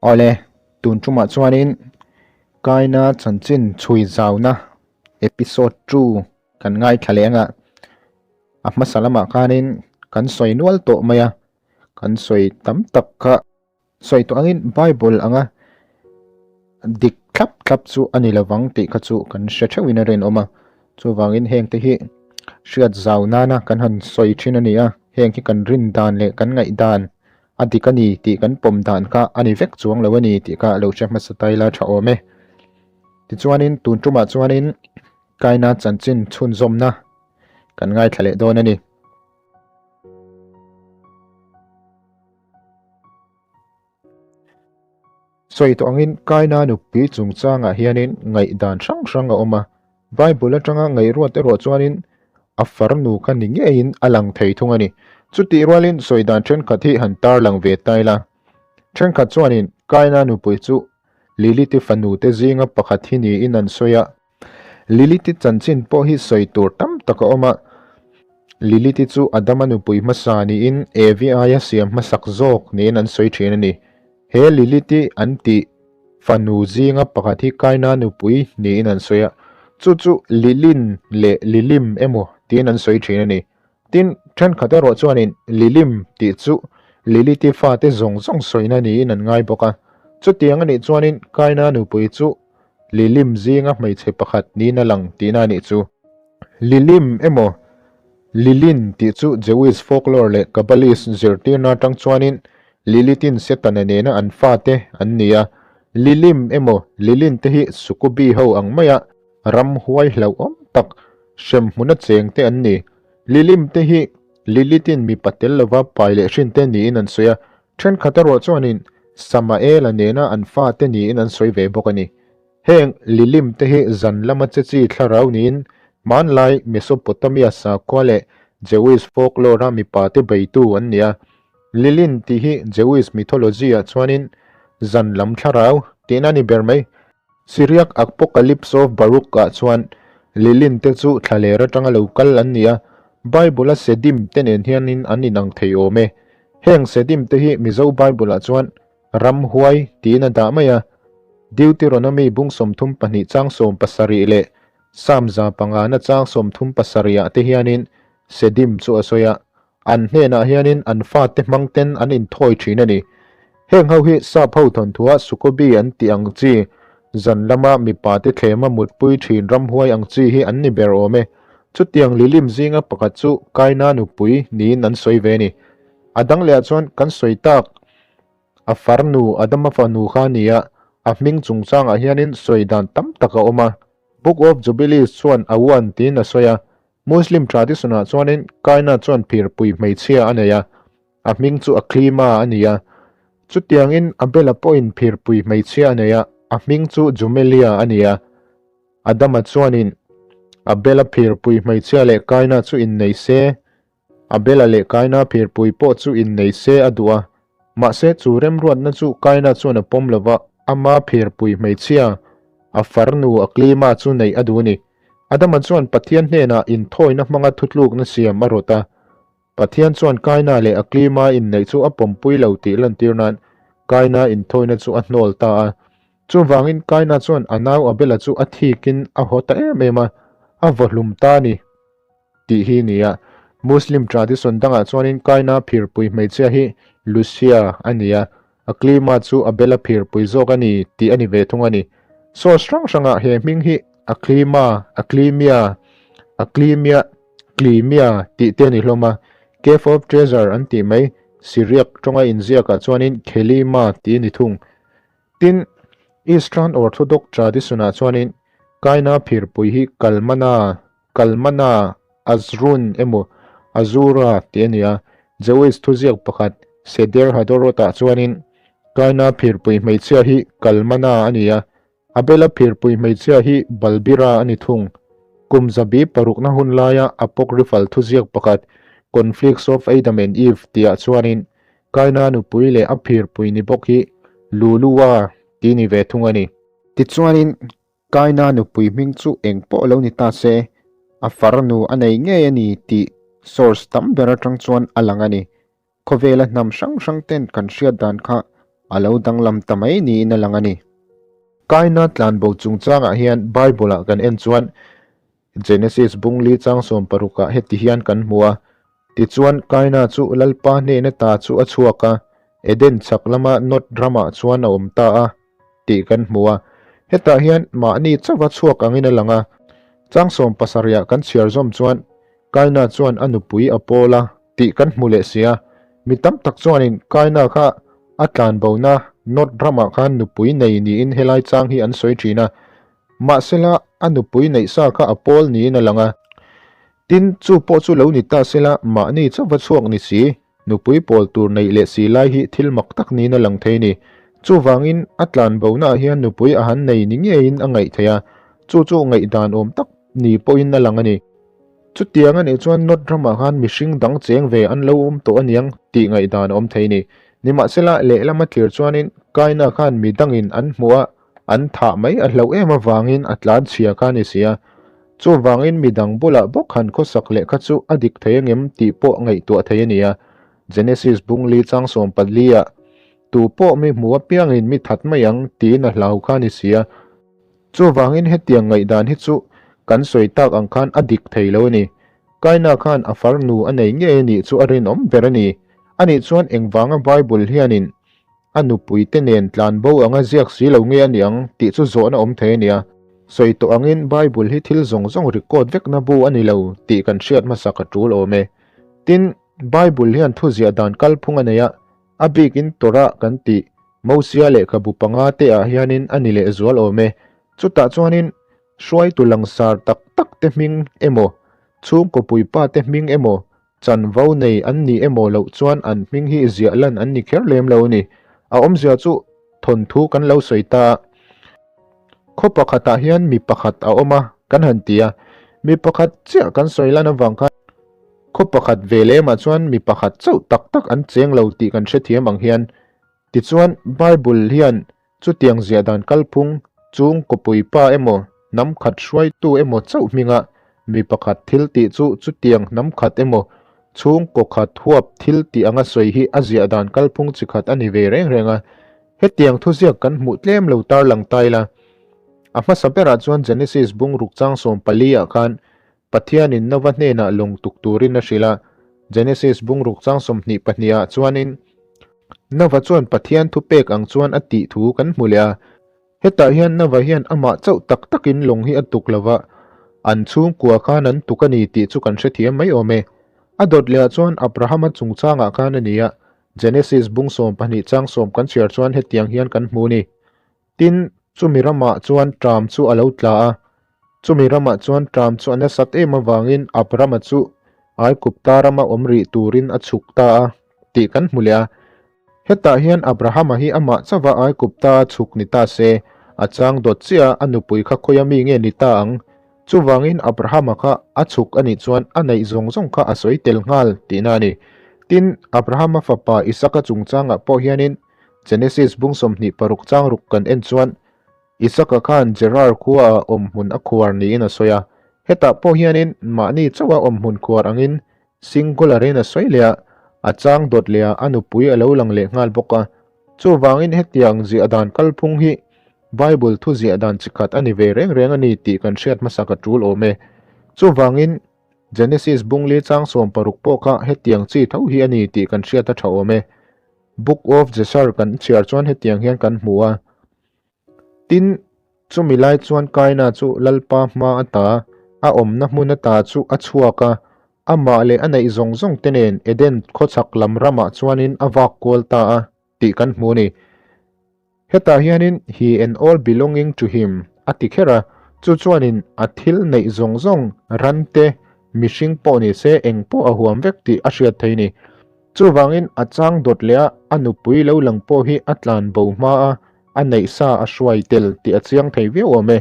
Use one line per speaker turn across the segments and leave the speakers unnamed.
Awle, tun tumah chuanin Kaina chanchin chhui zauna episode 2 kan ngaithla leh anga a hmasa lamah khanin kan sawi nual tawh mai a, kan sawi tam tak kha Sawi tawh angin Bible anga dik thlap thlap chu a ni lovang tih kha chu kan hre theuhin a rinawm a. Chuvangin hengte hi hriat zau nana kan han sawi thin a ni a, heng hi kan rin dan leh kan ngaih dan a dik a ni tih kan pawm dan kha a ni vek chuang lo a ni tih kha lo hre hmasa ta ila tha awm e. Tichuanin tun tumah chuanin Kaina chanchin chhunzawmna kan ngaithla leh dawn a ni. Sawi tawh angin Kaina nupui chungchangah hianin ngaihdan hrang hrang a awm a, Bible atanga ngaihruat erawh chuanin a farnu kha ni ngeiin a lang thei thung a ni. Chutih rualin sawi dan thenkhat hi han tarlang ve ta ila. Thenkhat chuanin Kaina nupui chu Lilith-i fanute zinga pakhat hi niin an sawi a, Lilith-i chanchin pawh hi sawi tur tam tak a awm a. Lilith-i chu Adama nupui hmasa niin Evi aia siam hmasak zawk niin an sawi thin a ni. He Lilith-i an tih fanu zinga pakhat hi Kaina nupui niin an sawi a, chu chu Lilin leh Lilim emaw tiin an sawi thin a ni. Tin, thenkhat erawh chuanin Lilim tih chu Lilith-i fate zawng zawng sawina niin an ngai bawk a. Chutiang a nih chuanin Kaina nupui chu Lilim zinga hmeichhe pakhat niin a lang tihna a nih chu. Lilim emaw Lilin tih chu Jewish folklore leh Kabbalist zirtirna atang chuanin Lilithin Setana nena an fate an ni a. Lilim emaw Lilin te hi Sukubi ho ang maia ramhuai hlauhawm tak hremhmuna cheng te an ni. Lilim te hi Lilithin mipa tel lova pai leh hrin te niin an sawi a, Thenkhat erawh chuanin Samaela nena an fate niin an sawi ve bawk a ni. Heng lilim te hi zan lama che chi thlarau niin hmanlai Mesopotamia sakhua leh Jewish folklore-a mipate beitu an ni a. Lilin tih hi Jewish mythology-ah chuanin zan lam thlarau tihna a ni ber mai. Syriac Apocalypse of Baruch-ah chuan Lilin te chu thlaler atanga lo kal an ni a, Bible-a Sedim te nen hianin an inang thei awm e. Heng Sedim te hi Mizo Bible-ah chuan Ramhuai tiin a dah mai a, Deuteronomy bung 32 chang 17 leh Psalm 105 na chang 37 ah te hianin Sedim chu a sawi a, An hnenah hianin an fate hmang ten an inthawi thin a ni. Heng ho hi sap ho thawnthua Sukobi an tih ang chi, zan lama mipa te thlema mutpui thin ramhuai ang chi hi an ni ber awm e. Chutiang lilim zinga pakhat chu Kaina nupui niin an sawi ve a ni. A dang lehah chuan kan sawi tak a farnu Adama fanu kha a ni a, a hming chungchangah hianin sawi dan tam tak a awm a. Book of Jubilees chuan Awan tiin a sawi a, Muslim tradition-ah chuanin Kaina chuan phirpui hmeichhia a nei a, a hming chu Aklima a ni a. Chutiangin Abela pawhin phirpui hmeichhia a nei a, a hming chu Jumelia a ni a. Adama chuanin Abela phirpui hmeichhia leh Kaina chu innei se, Abela leh Kaina phirpui pawh chu innei se a duh a. Mahse chu remruatna chu Kaina chuan a pawm lova, ama phirpui hmeichhia, a farnu Aklima chu neih a duh a ni. Adama chuan Pathian hnenah inthawina hmanga thutlukna siam a rawt a. Pathian chuan Kaina leh Aklima inneih chu a pawmpui lo tih lantir nan Kaina inthawina chu a hnawl ta a. Chuvangin Kaina chuan a nau Abela chu a thikin a haw ta em em a, a vawhlum ta a ni tih hi ni a. Muslim tradition dangah chuanin Kaina phirpui hmeichhia hi Lucia a ni a, Aklima chu Abela phirpui zawk a ni tih a ni ve thung a ni. Source hrang hrangah he hming hi Aklima, Aklimia, Aklimia, Klimia tih te a ni hlawm a. Cave of Treasure an tih mai Syriac tawnga inziakah chuanin Khelima tih a ni thung. Tin, Eastern Orthodox tradition-ah chuanin Kaina phirpui hi Kalmana, Kalmana, Azrun emaw Azura tih a ni a, Jewish thuziak pakhat Seder Hadorot-ah chuanin Kaina phirpui hmeichhia hi Kalmana a ni a, Abela phirpui hmeichhia hi Balbira a ni thung. Kum zabi parukna hun laia Apocryphal thuziak pakhat Conflicts of Adam and Eve tihah chuanin Kaina nupui leh a phirpui ni bawk hi Lulua tih ni ve thung a ni. Tichuanin Kaina nupui hming chu eng pawh lo ni ta se, a farnu a nei ngei a ni tih source tam ber atang chuan a lang a ni. Khawvela hnam hrang hrang ten kan hriat dan kha a lo danglam ta mai niin a lang a ni. Kaina tlanbo chungchangah hian Bible-ah kan en chuan Genesis bung li chang 16 ah heti hian kan hmu a, Tichuan Kaina chu Lalpa hnena ta chu a chhuak a, Eden chhak lama Nod ramah chuan a awm ta a, tih kan hmu a. Hetah hian mahni chauha chhuak angin a lang a. Chang 70 ah kan chhiar zawm chuan Kaina chuan a nupui a pawl a, tih kan hmu leh si a. Mi tam tak chuanin Kaina kha a tlanbona Nod ramah khan nupui nei niin helai chang hi an sawi thin a. Mahsela a nupui neih sa kha a pawl niin a lang a. Tin, chu pawh chu lo ni ta sela mahni chauha chhuak ni si, nupui pawl tur neih leh si lai hi thil mak tak niin a lang thei a ni. Chuvangin a tlanbonaah hian nupui a han nei ni ngeiin a ngaih theih a, chu chu ngaihdan awm tak ni pawhin a lang a ni. Chutiang a nih chuan Nod ramah khan mihring dang cheng ve an lo awm tawh aniang tih ngaihdan a awm thei a ni. Nimahsela lehlam a thlir chuanin Kaina khan mi dangin an hmuh a, an thah mai a hlauh em avangin a tlan chhia kha a ni si a. Chuvangin mi dang bulah bawk han khawsak leh kha chu a dik thei angem tih pawh ngaihtuah thei a ni a. Genesis bung li chang 14 ah, Tu pawh mi hmu apiangin mi that mai ang tiin a hlau kha a ni si a. Chuvangin hetiang ngaihdan hi chu kan sawi tak ang khan a dik thei lo a ni. Kaina khan a farnu a nei ngei a nih chu a rinawm ber a ni. Anih chuan engvanga Bible hianin a nupuite nen tlanbo anga ziak si lo nge a ni ang tih chu zawhna awm thei a nia. Sawi tawh angin Bible hi thil zawng zawng record vekna bu a ni lo tih kan hriat hmasak a tul awm e. Tin, Bible hian thuziah dan kalphung a nei a, a bikin Torah kan tih Mosia lehkhabu panga te ah hianin a ni lehzual awm e. Chutah chuanin hruaitu langsar tak tak te hming emaw, chhungkaw puipa te hming emaw, chanvo nei an ni emaw loh chuan an hming hi ziah lan an ni kher lem lo a ni. A awmzia chu thawnthu kan lo sawi ta a. Khaw pakhatah hian mi pakhat a awm a, kan han ti a. Mi pakhat chiah kan sawi lan avang khan khaw pakhat ve lemah chuan mi pakhat chauh tak tak an cheng lo tih kan hrethiam ang hian Tichuan, Bible hian chutiang ziah dan kalphung chung kawpui pa emaw, hnam khat hruaitu emaw chauh hminga mi pakhat thil tih chu chutiang hnam khat emaw, chhungkaw khat huap thil tih anga sawi hi a ziah dan kalphung chi khat a ni ve reng reng a. Hetiang thuziak kan hmuh tlem lo tarlang ta ila. A hmasa berah chuan Genesis bung ruk chang 14 ah khan Pathianin Nova hnenah lawng tuk turin a hrilh a, Genesis bungruk chang 22 ah chuanin Nova chuan Pathian thupek ang chuan a tih thu kan hmu leh a. Hetah hian Nova hian amah chauh tak takin lawng hi a tuk lo va, an chhungkua khan an tuk a ni tih chu kan hrethiam mai awm e. A dawt lehah chuan Abrahama chungchangah khan a ni a, Genesis bung 12 chang 10 kan chhiar chuan hetiang hian kan hmu a ni. Tin, chumi ramah chuan ṭam chu a lo tla a. Chumi ramah chuan ṭam chu a nasat em avangin Abrama chu Aigupta rama awm rih turin a chhuk ta a, tih kan hmu leh a. Hetah hian Abrahama hi amah chauha Aigupta a chhuk ni ta se, a chang dawt chiah a, a nupui kha khawia mi nge ni ta ang? Chuvangin Abrahama kha a chhuk a nih chuan a neih zawng zawng kha a sawi tel nghal tihna a ni. Tin, Abrahama fapa Isaka chungchangah pawh hianin Genesis bung 26 chang ruk kan en chuan Isaka khan Gerar khuaah awmhmun a khuar niin a sawi a. Hetah pawh hianin mahni chauha awmhmun khuar angin singular-in a sawi leh a, a chang dawt leh a, a nupui a lo lang leh nghal bawk a. Chuvangin hetiang ziah dan kalphung hi Bible thu ziah dan chi khat a ni ve reng reng a ni tih kan hriat hmasak a tul awm e. Chuvangin Genesis bung li chang 60 pawh kha hetiang chi tho hi a ni tih kan hriat a tha awm e. Book of Jeshar kan chhiar chuan hetiang hian kan hmu a. Tin, chumi lai chuan Kaina chu Lalpa hma ata, a awmna hmun ata chu a chhuak a, amah leh a neih zawng zawng te nen Eden khawchhak lam ramah chuanin a vak kual ta a tih kan hmu a ni. Hetah hianin he and all belonging to him a ti kher a, chu chuanin a thil neih zawng zawng, ran te, mihring pawh ni se eng pawh a huam vek tih a hriat thei a ni. Chuvangin a chang dawt leh a, a nupui lo lang pawh hi a tlan bo hma a, a neih sa a hruai tel tih a chiang thei viau awm e.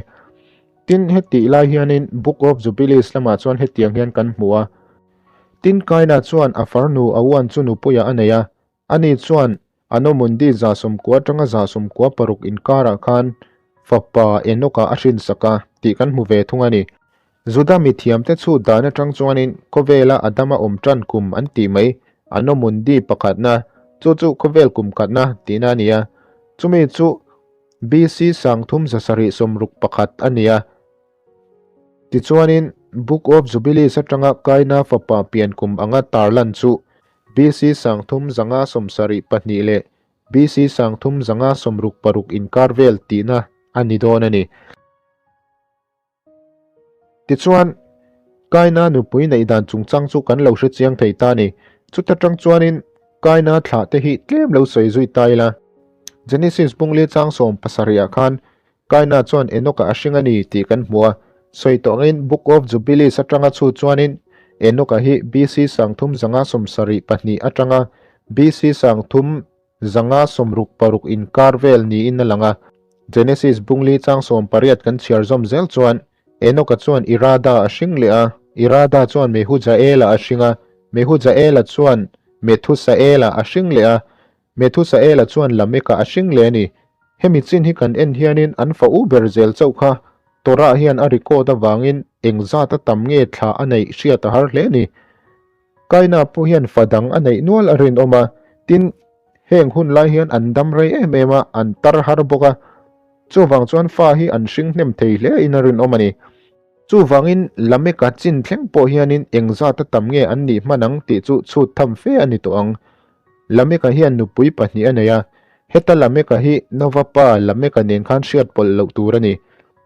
Tin, hetih lai hianin Book of Jubilees lamah chuan hetiang hian kan hmu a. Tin, Kaina chuan a farnu a uan chu nupuiah a nei a, Ani chuan Anomundi 90 atanga 96 inkarah khan fapa Enoka a hrinsak a tih kan hmu ve thung a ni. Juda mithiamte chhut dan atang chuanin khawvela Adama awm tan kum an tih mai, Anomundi pakhatna, chu chu khawvel kum khatna tihna a ni a. Chumi chu BC 3761 a ni a. Tichuanin, Book of Jubilees atanga Kaina fapa pian kum anga tarlan chu BC 3572 leh BC 3566 inkar vel tihna a ni dawn a ni. Tichuan, Kaina nupui neih dan chungchang chu kan lo hre chiang thei ta a ni. Chuta tang chuanin Kaina thlah te hi tlem lo sawi zui ta ila. Genesis bungli chang 17 ah khan Kaina chuan Enoch-a a hring a ni tih kan hmu a. Sawi tawh angin Book of Jubilees atanga chhut chuanin Enoch-a hi BC 3572 atanga BC 3566 inkar vel niin a lang a. Genesis bungli chang 18 kan chhiar zawm zel chuan Enoch-a chuan Irada a hring leh a, Irada chuan Mehujaela a hring a, Mehujaela chuan Methusaela a hring leh a, Methusaela chuan Lameka a hring leh a ni. Hemi chin hi kan en hianin an fa u ber zel chauh kha Torah hian a record avangin engzat a tam nge thla a neih hriat a har hle a ni. Kaina pawh hian fa dang a neih nual a rinawm a, tin, heng hun lai hian an dam rei em em a, an tar har bawk a. Chuvang chuan fa hi an hring hnem thei hle in a rinawm a ni. Chuvangin Lameka chin thleng pawh hianin engzat a tam nge an nih hman ang tih chu chhut tham fe a ni tawh ang. Lameka hian nupui pahnih a nei a, heta Lameka hi Nova pa Lameka nen khan hriat pawlh loh tur a ni.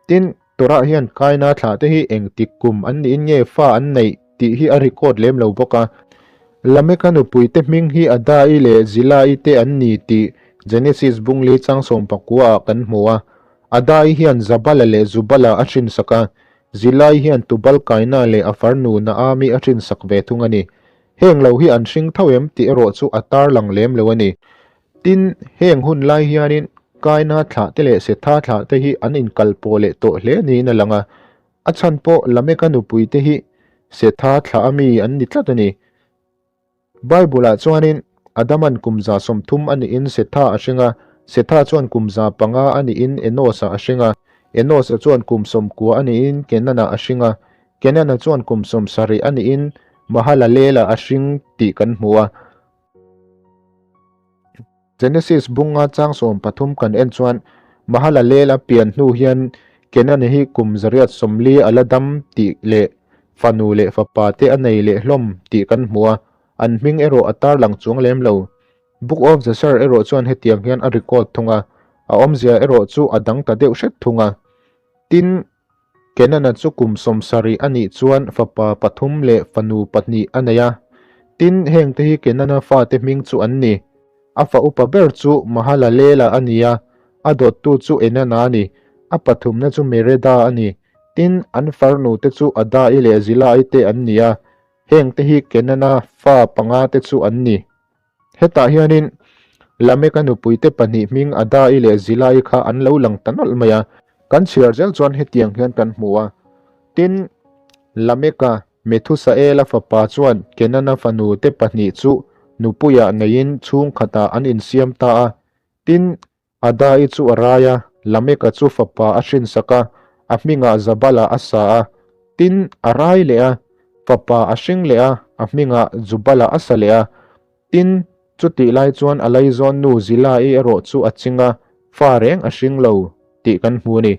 Tin, Torah hian Kaina thlah te hi engtik kum an niin nge fa an neih tih hi a record lem lo bawk a. Lameka nupui te hming hi Ada-i leh Zila-i te an ni tih Genesis bungli chang 19 ah kan hmu a. Ada-i hian Zabala leh Zubala a hrinsak a, Zila-i hian Tubal-Kaina leh a farnu Naami a hrinsak ve thung a ni. Heng lo hi an hring tho em tih erawh chu a tarlang lem lo a ni. Tin, heng hun lai hianin Kaina thlah te leh Setha thlah te hi an inkal pawh leh tawh hle niin a lang a. A chhan pawh Lameka nupui te hi Setha thlah a mi an ni tlat a ni. Bible-ah chuanin Adaman kum 130 a nihin Setha a hring a, Setha chuan kum 500 a nihin Enos-a a hring a, Enos-a chuan kum 90 a nihin Kenan-a a hring a, Kenan-a chuan kum 70 a nihin Mahalalel-a a hring tih kan hmu a. Genesis bunga chang 13 kan en chuan Mahalalel-a pian hnu hian Kenan-a hi kum 840 a la dam tih leh fanu leh fapa te a nei leh hlawm tih kan hmu a, an hming erawh a tarlang chuang lem lo. Book of Jasher erawh chuan hetiang hian a record thung a, a awmzia erawh chu a dang ta deuh hret thung a. Tin, Kenana chu kum 70 a nih chuan fapa pathum leh fanu pahnih a nei a. Tin, hengte hi Kenana fate hming chu an ni. A fa upa ber chu Mahalalela a ni a, a dawttu chu Enana a ni. A pathumna chu Mereda a ni. Tin, an farnu te chu Ada-i leh Zila-i te an ni a. Hengte hi Kenana fa panga te chu an ni. Hetah hianin Lameka nupuite pahnih hming Ada-i leh Zila-i kha an lo lang ta nawlh mai a. Kan chhiar zel chuan hetiang hian kan hmu a. Tin, Lameka, Methusaela fapa chuan Kenana fanu te pahnih chu nupuiah neiin chhungkhatah an insiam ta a. Tin, Ada-i chu a rai a, Lameka chu fapa a hrinsak a, a hmingah Zabala a sa a. Tin, a rai leh a, fapa a hring leh a, a hmingah Jubala a sa leh a. Tin, chutih lai chuan a laizawn nu Zila-i erawh chu a ching a, fa reng a hring lo tih kan hmu a ni.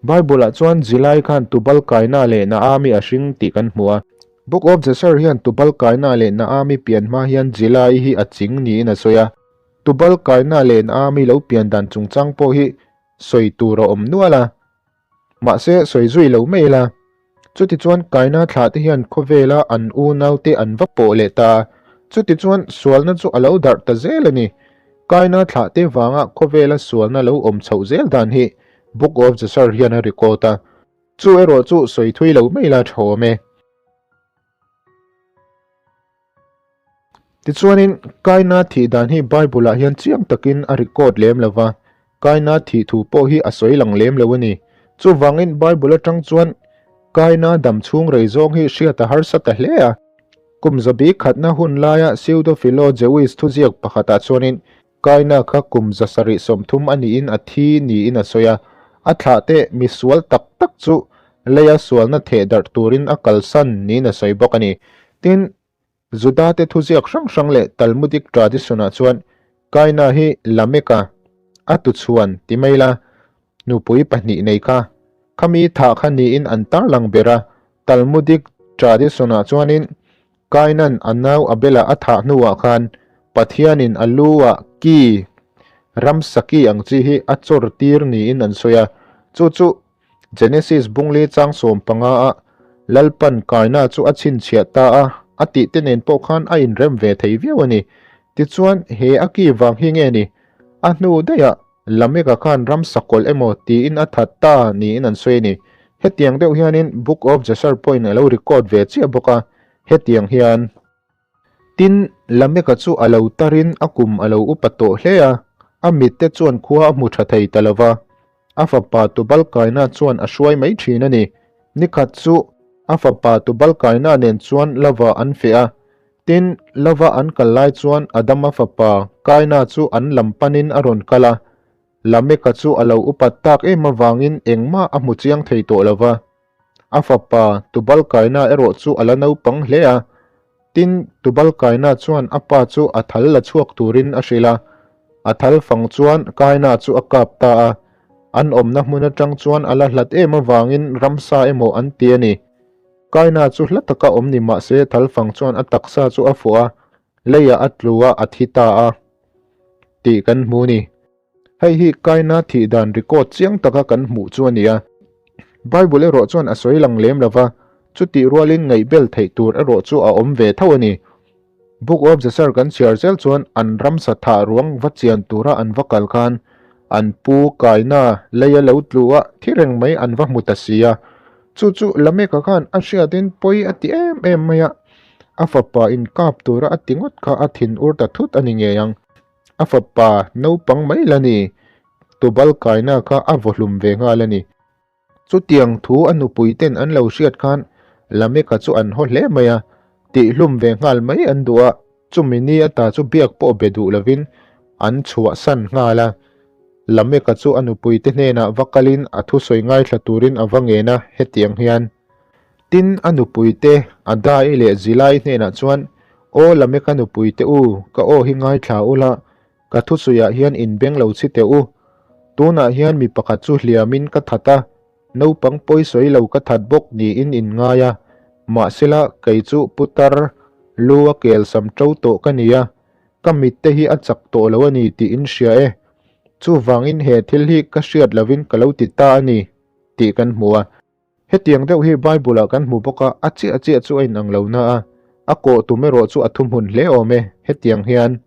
Bible-ah chuan Zilai khan Tubal Kaina leh Naami a hring tih kan hmu a. Book of Jasher hian Tubal Kaina leh Naami pian hma hian Zilai hi a ching niin a sawi a. Tubal Kaina leh Naami lo pian dan chungchang pawh hi sawi tur a awm nual a. Mahse, sawi zui lo mai ila. Chutichuan Kaina thlah te hian khawvela an unaute an va pawh leh ta a, chutichuan sualna chu a lo darh ta zel a ni. Kaina thlah te vanga khawvela sualna lo awm chhoh zel dan hi Book of Jasher hian a record a. Chu erawh chu sawi thui lo mai la tha awm e. Tichuanin, Kaina thih dan hi Bible-ah hian chiang takin a record lem lo va, Kaina thih thu pawh hi a sawi lang lem lo a ni. Chuvangin Bible atang chuan Kaina dam chhung rei zawng hi hriat a harsa ta hle a. Kum zabi khatna hun laia Pseudo-Philo Jewish thuziak pakhatah chuanin Kaina kha kum 730 a niin a thi niin a sawi a, a thlahte misual tak tak chu leia sualna theh darh turin a kalsan niin a sawi bawk a ni. Tin, Juda-te thuziak hrang hrang leh Talmudic tradition-ah chuan Kaina hi Lameka, a tuchhuan ti mai la, nupui pahnih nei kha. Khami thah kha niin an tarlang ber a, Talmudic tradition-ah chuanin Kainan a nau Abela a thah hnuah khan Pathianin a lu-ah ki, ramsa ki ang chi hi a chawr tir niin an sawi a, chu chu Genesis bungli chang 15 ah Lalpan Kaina chu a chhinchhiah ta a, a tih te nen pawh khan a inrem ve thei viau a ni. Tichuan, he a ki vang hi nge ni? A hnu daihah Lameka khan ramsa kawlh emaw tiin a that ta niin an sawi a ni. Hetiang deuh hianin Book of Jasher pawhin a lo record ve chiah bawk a, hetiang hian. Tin, Lameka chu a lo tarin a kum a lo upa tawh hle a, a mitte chuan khua a hmu tha thei ta lo va. A fapa Tubal Kaina chuan a hruai mai thin a ni. Nikhat chu a fapa Tubal Kaina nen chuan lova an feh a. Tin, lova an kal lai chuan Adama fapa Kaina chu an lam panin a rawn kal a. Lameka chu a lo upat tak em avangin engmah a hmu chiang thei tawh lo va. A fapa Tubal Kaina erawh chu a la naupang hle a. Tin, Tubal Kaina chuan a pa chu a thal la chhuak turin a hrilh a. A thal fang chuan Kaina chu a kap ta a. An awmna hmun atang chuan a la hlat em avangin ramsa emaw an ti a ni. Kaina chu hla taka awm ni mah se thal fang chuan a taksa chu a fuh a, leiah a tlu a, a thi ta a tih kan hmu ni. Hei hi Kaina thih dan record chiang taka kan hmuh chu a ni a. Bible erawh chuan a sawi lang lem lo va, chutih rualin ngaihbel theih tur erawh chu a awm ve tho a ni. Book of Jasher kan chhiar zel chuan an ramsa thah ruang va chian tura an va kal khan an pu Kaina lei a lo tlu a, thi reng mai an va hmu ta si a. Chu chu Lameka khan a hriatin pawi a ti em em mai a, a fapa inkap tura a ti ngawt kha a thinur ta thut a ni ngei ang. A fapa naupang mai la ni, Tubal Kaina kha a vawhlum ve nghal a ni. Chutiang thu a nupui ten an lo hriat khan Lameka chu an haw hle mai a, tihhlum ve nghal mai an duh a, chumi ni ata chu biak pawh be duh lovin an chhuahsan nghal a. Lameka chu a nupui te hnenah va kalin a thusawi ngaithla turin a va ngen a, hetiang hian. Tin, a nupui te, Adai leh Zilai hnenah chuan, Aw Lameka nupui te u, ka aw hi ngaithla ula, Ka thusawiah hian inbeng lo chhi teh u. Tunah hian mi pakhat chu hliamin ka that a, naupang pawi sawi lo ka that bawk niin in ngai a. Mahsela, kei chu putar lu a kel sam to tawh ka ni a, ka mitte hi a chak tawh lo a ni tih in hria e. Chuvangin he thil hi ka hriat lovin ka lo ti ta a ni tih kan hmu a. Hetiang deuh hi Bible-ah kan hmu bawk a, a chiah chiah chu a inang lo na a, a kawh tum erawh chu a thuhmun hle awm e, hetiang hian.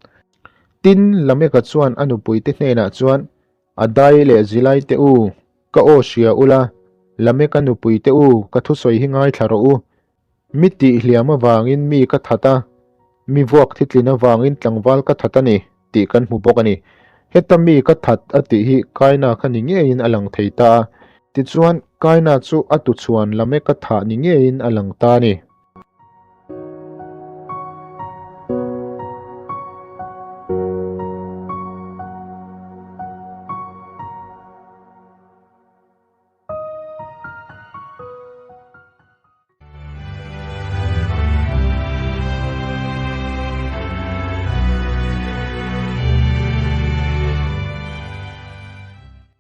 Tin, Lameka chuan a nupuite hnenah chuan, Adai leh Zilai te u, ka aw hria ula, Lameka nupuite u, ka thusawi hi ngaithla rawh u. Mi tih hliam avangin mi ka that a, mi vuak thitlin avangin tlangval ka that a ni, tih kan hmu bawk a ni. Heta mi ka that a tih hi Kaina kha ni ngeiin a lang thei ta a. Tichuan, Kaina chu a tuchhuan Lameka thah ni ngeiin a lang ta a ni.